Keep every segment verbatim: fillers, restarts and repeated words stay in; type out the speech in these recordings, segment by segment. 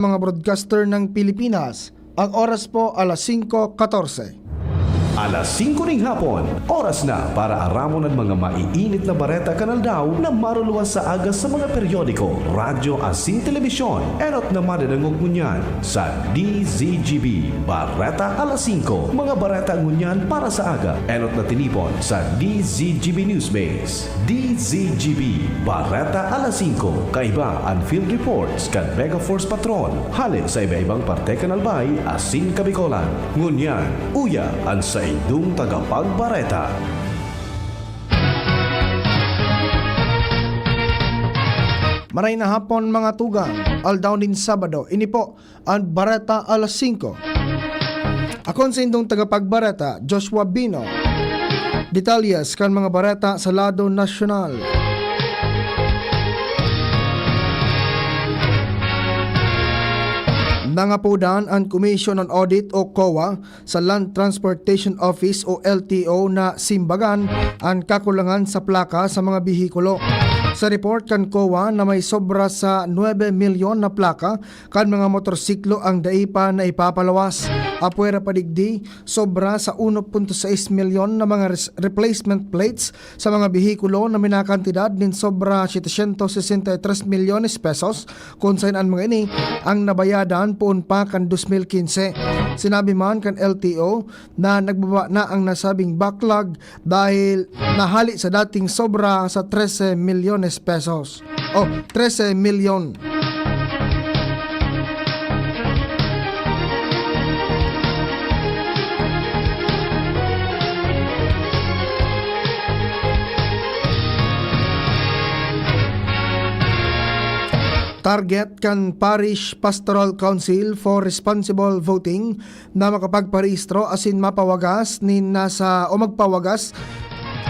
mga broadcaster ng Pilipinas. Ang oras po, alas singko katorse. Alas singko ning hapon, oras na para aramon an mga maiinit na bareta kan aldaw na maruluwas sa aga sa mga periodiko, radyo asin telebisyon. Enot na madadangog ngunyan sa D Z G B Bareta Alas Singko. Mga bareta ngunyan para sa aga, enot na tinipon sa D Z G B Newsbase. D Z G B Bareta Alas Singko. Kaiba an field reports kan Mega Force Patrol hale sa iba-ibang parte kan Albay asin Kabicolan. Ngunyan, uya an saindong tagapagbareta. Maray na hapon, mga tugang. Aldaw nin Sabado, ini po an Bareta Alas Singko. Akon saindong tagapagbareta, Joshua Bino. Detalyes kan mga bareta sa lado nasyonal. Nangapodan an Commission on Audit o COA sa Land Transportation Office o L T O na simbagan an kakulangan sa plaka sa mga behikulo. Sa report kan COA na may sobra sa nuebe milyon na plaka kan mga motorsiklo ang dai pa naipapalawas. Apwera pa digdi, sobra sa uno punto sais milyon na mga res-, replacement plates sa mga behikulo na minakantidad nin sobra setecientos sesenta y tres milyones pesos, kun saen an mga ini ang nabayadan poon pa kan dos mil quince. Sinabi man kan L T O na nagbaba na ang nasabing backlog dahil nahali sa dating sobra sa trese milyones pesos. Oh, trese milyon. Target kan Parish Pastoral Council for Responsible Voting na makapagparehistro asin mapawagas nin nasa, o magpawagas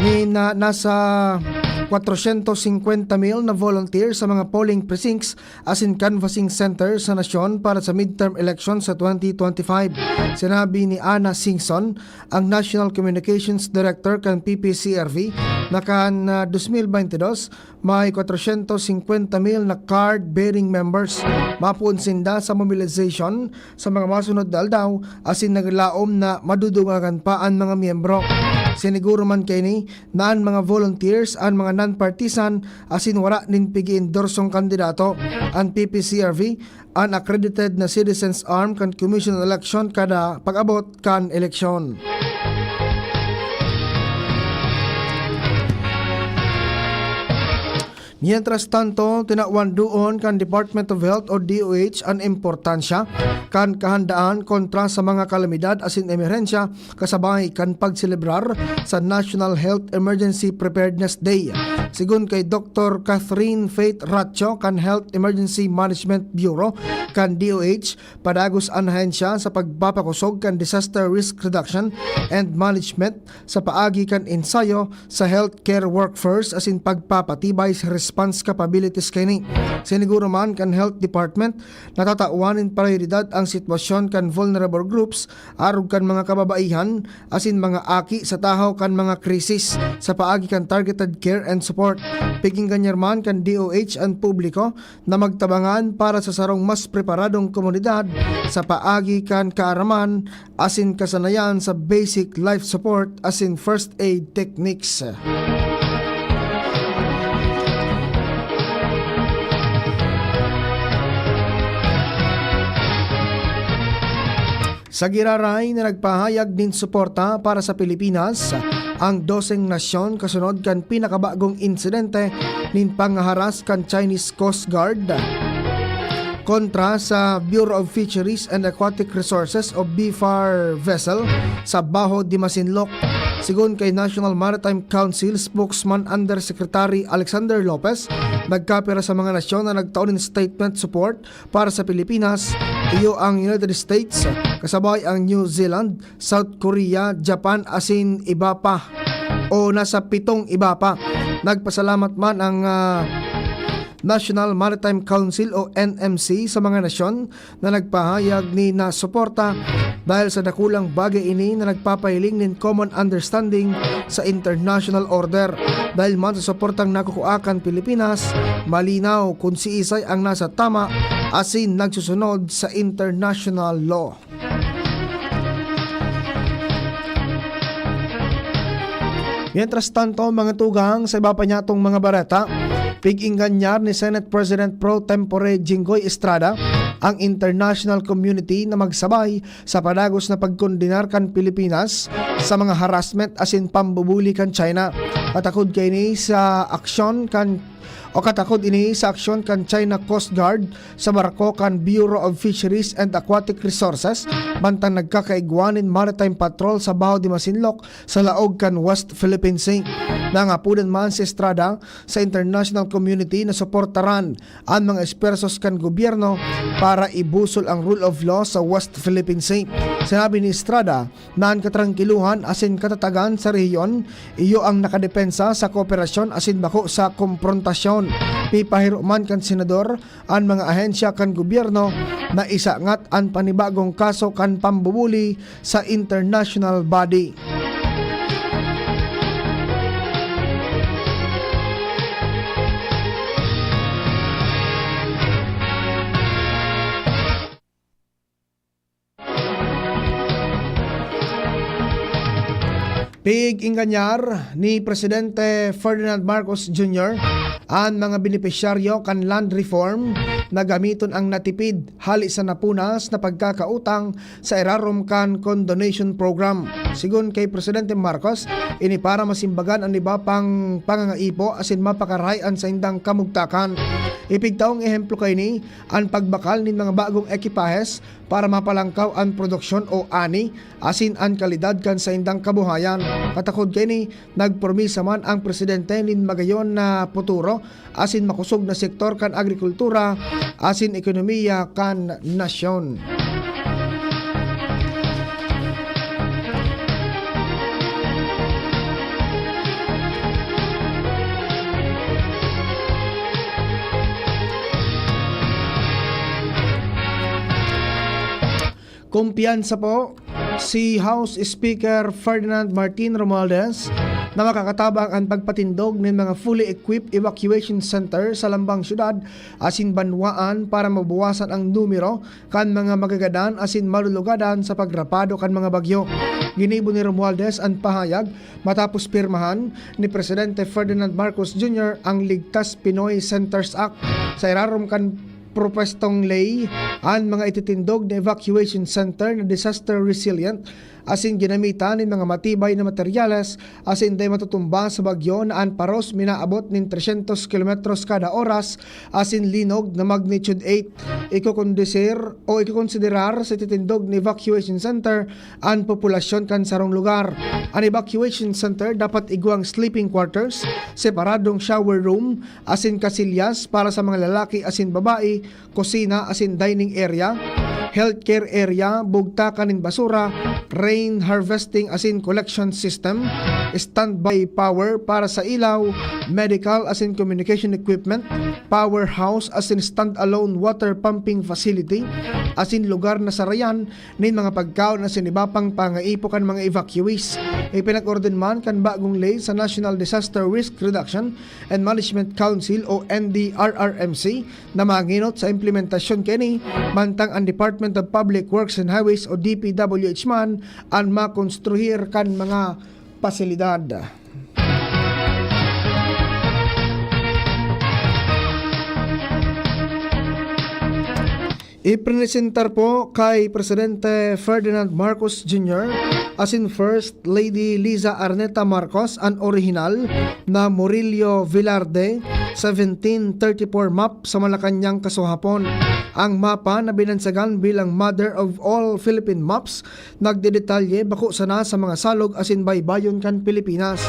nin na, nasa kwatrosyentos singkwenta mil na volunteer sa mga polling precincts asin canvassing center sa nasyon para sa midterm election sa twenty twenty-five. Sinabi ni Ana Singson, ang National Communications Director kan P P C R V, na kan, ah, dos mil baynte dos, may kwatrosyentos singkwenta mil na card-bearing members. Mapoon sinda sa mobilization sa mga masunod na aldaw asin naglaom na madudungagan pa an mga miyembro. Siniguro man kaini na an mga volunteers, an mga non-partisan asin wara nin pig-iendorsong kandidato. An P P C R V an accredited na citizens arm kan Commission on Election kada pag-abot kan eleksyon. Mientras tanto, tinawan duon kan Department of Health o D O H an importansya kan kahandaan kontra sa mga kalamidad asin emerhensya kasabay kan pagselebrar sa National Health Emergency Preparedness Day. Sigon kay Doktor Catherine Faith Ratcho kan Health Emergency Management Bureau kan D O H, padagos an ahensya sa pagpapakosog kan disaster risk reduction and management sa paagi kan ensayo sa healthcare workforce asin pagpapatibay sa response capabilities kaini. Siniguro man kan Health Department na tatawan nin prayoridad ang sitwasyon kan vulnerable groups, arog kan mga kababaihan asin mga aki sa tahaw kan mga krisis sa paagi kan targeted care and support. Piginggan niya man kan D O H an publiko na magtabangan para sa sarong mas preparadong komunidad sa paagi kan kaaraman asin kasanayan sa basic life support asin first aid techniques. Sa giraray na nagpahayag nin suporta para sa Pilipinas, ang doseng nasyon kasunod kan pinakabagong insidente nin panghaharas kan Chinese Coast Guard kontra sa Bureau of Fisheries and Aquatic Resources o BFAR vessel sa Baho de Masinloc. Sigon kay National Maritime Council spokesman Undersecretary Alexander Lopez, nagkapira sa mga nasyon na nagtao nin statement support para sa Pilipinas, iyo ang United States, kasabay ang New Zealand, South Korea, Japan asin iba pa, o nasa pitong iba pa. Nagpasalamat man ang, ah, National Maritime Council o N M C sa mga nasyon na nagpahayag nin suporta dahil sa dakulang bagay ini na nagpapahiling nin common understanding sa international order. Dahil man sa suportang nakukua kan Pilipinas, malinaw kun siisay ang nasa tama asin nagsusunod sa international law. Mientras tanto, mga tugang, sa iba pa niyatong mga bareta, pig-ingganyar ni Senate President pro tempore Jinggoy Estrada ang international community na magsabay sa padagos na pagkondenar kan Pilipinas sa mga harassment asin pambubuli kan China. Katakod kaini sa aksyon kan o katakod ini sa aksyon kan China Coast Guard sa barko kan Bureau of Fisheries and Aquatic Resources, mantang nagkakaigwa nin maritime patrol sa Baho de Masinloc sa laog kan West Philippine Sea. Nangapodan man si Estrada sa international community na suportaran an mga esfuerzos kan gobyerno para ibusol ang rule of law sa West Philippine Sea. Sinabi ni Estrada na an katrangkilohan asin katatagan sa rehiyon iyo ang nakadepensa sa kooperasyon asin bako sa komprontasyon. Pipahiro man kan senador an mga ahensya kan gobyerno na isangat an panibagong kaso kan pambubuli sa international body. Pig-ingganyar ni Presidente Ferdinand Marcos Junior an mga benepisyaryo kan land reform na gamiton ang natipid hali sa napunas na pagkakautang sa irarom kan condonation program. Sigon kay Presidente Marcos, ini para masimbagan an iba pang pangangaipo asin mapakarahay an saindang kamugtakan. Ipigtaong ehemplo kaini an pagbakal nin mga bagong ekipahes para mapalangkaw an produksyon o ani asin an kalidad kan saindang kabuhayan. Katakod kaini, nagpromisa man ang presidente nin magayon na puturo asin makosog na sektor kan agrikultura asin ekonomiya kan nasyon. Kumpiyansa po si House Speaker Ferdinand Martin Romualdez na makakatabang an pagpatindog nin mga fully equipped evacuation center sa lambang syudad asin banwaan para mabawasan ang numero kan mga magagadan asin malulugadan sa pagrapado kan mga bagyo. Ginibo ni Romualdez an pahayag matapos pirmahan ni Presidente Ferdinand Marcos Junior ang Ligtas Pinoy Centers Act. Sa irarom kan propwestong ley, an mga ititindog na evacuation center na disaster resilient asin ginamitan nin mga matibay na materyales asin dai matutumba sa bagyo na an paros minaabot nin trescientos kilometros kada oras asin linog na magnitude eight. Ikokondisir o ikokonsiderar sa ititindog na evacuation center an populasyon kan sarong lugar. An evacuation center dapat igwang sleeping quarters, separadong shower room, asin kasilyas para sa mga lalaki asin babae, kusina asin dining area, healthcare area, bugtakan nin basura, rain harvesting asin collection system, standby power para sa ilaw, medical asin communication equipment, powerhouse asin stand-alone water pumping facility, asin lugar na sarayan nin mga pagkaon asin iba pang pangaipo kan mga evacuees. Ipinag-orden man kan bagong ley sa National Disaster Risk Reduction and Management Council o N D R R M C na mangenot sa implementasyon kaini, mantang an Department of Public Works and Highways o D P W H man an makonstruhir kan mga pasilidad. Ipresentar po kay Presidente Ferdinand Marcos Junior asin First Lady Liza Arneta Marcos an orihinal na Murillo Velarde seventeen thirty-four map sa Malacañang kasuhapon. Ang mapa na binansagan bilang Mother of All Philippine Maps nagdedetalye bako sana sa mga salog asin baybayon kan Pilipinas.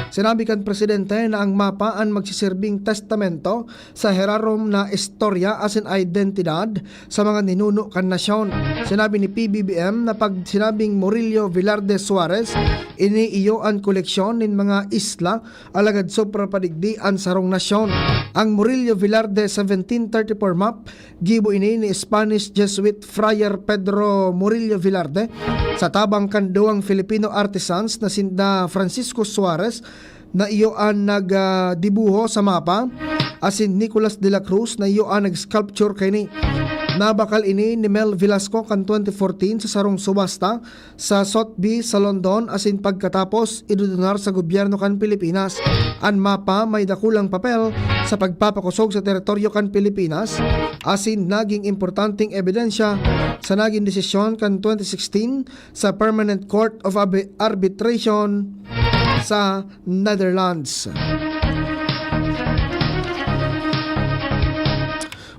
Sinabi kan presidente na ang mapa an magsiserbing testamento sa hirarom na istorya asin identidad sa mga ninuno kan nasyon. Sinabi ni P B B M na pag sinabing Murillo Velarde Suarez, ini iyo an koleksyon nin mga isla, alagad sobra pa digdi an sarong nasyon. Ang Murillo Velarde seventeen thirty-four map, gibo ini ni Spanish Jesuit Friar Pedro Murillo Velarde sa tabang kan duwang Filipino artisans na sinda Francisco Suarez na iyo an nag, ah, dibuho sa mapa, asin Nicolas de la Cruz na iyo an nag-sculpture kaini. Nabakal ini ni Mel Velasco kan twenty fourteen sa sarong subasta sa Sotheby's sa London, asin pagkatapos idudunar sa gobyerno kan Pilipinas. An mapa may dakulang papel sa pagpapakosog sa teritoryo kan Pilipinas, asin naging importanteng ebidensya sa naging desisyon kan twenty sixteen sa Permanent Court of Arbi-, Arbitration sa Netherlands.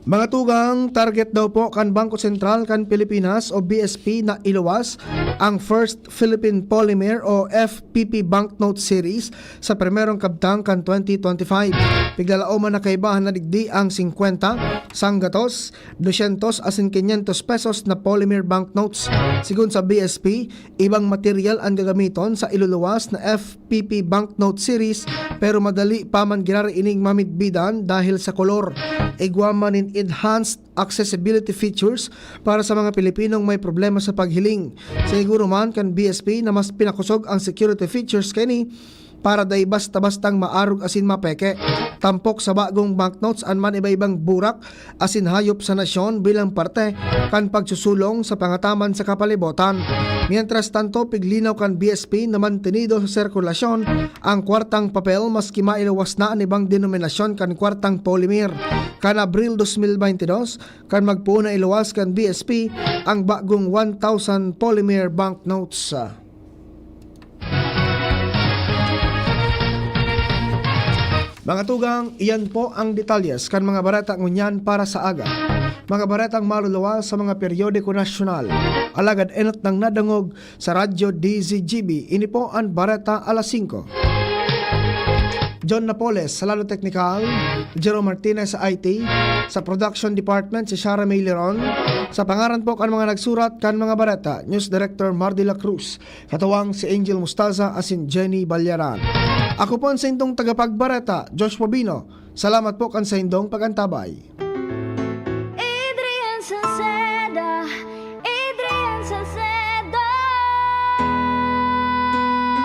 Mga tugang, target daw po kan Bangko Sentral kan Pilipinas o B S P na iluwas ang First Philippine Polymer o F P P Banknote Series sa primerong kabtang kan twenty twenty-five. Piglalaoman na kaibahan na digdi ang singkwenta, sanggatos, dosyentos asin kinyentos pesos na polymer banknotes. Sigon sa B S P, ibang material an gagamiton sa iluluwas na F P P Banknote Series, pero madali pa man giraray ining mamidbidan dahil sa kolor. Igwa man nin enhanced accessibility features para sa mga Pilipinong may problema sa paghiling. Siniguro man kan B S P na mas pinakosog ang security features kaini para dai basta-bastang maarog asin mapeke. Tampok sa bagong banknotes an man iba-ibang burak asin hayop sa nasyon bilang parte kan pagsusulong sa pangataman sa kapalibotan. Mientras tanto, piglinaw kan B S P na mantenido sa sirkulasyon ang kwartang papel maski mailuwas na an ibang denominasyon kan kwartang polymer. Kan Abril dos mil baynte dos, kan magpoon na iluwas kan B S P ang bagong one thousand polymer banknotes. Mga tugang, iyan po ang detalyes kan mga bareta ngunyan para sa aga. Mga baretang maluluwas sa mga periodiko nasyonal. Alagad enot nang nadangog sa Radyo D Z G B, ini po an Bareta Alas Singko. John Napoles sa Lalo Teknikal, Jerome Martinez sa I T, sa Production Department si Shara May Leron, sa pangaran po kan mga nagsurat kan mga bareta, News Director Mar de la Cruz, katuwang si Angel Mustaza asin Jenny Ballaran. Ako po an saindong tagapagbareta, Joshua Bino. Salamat po kan saindong pag-antabay. Adrian Salceda,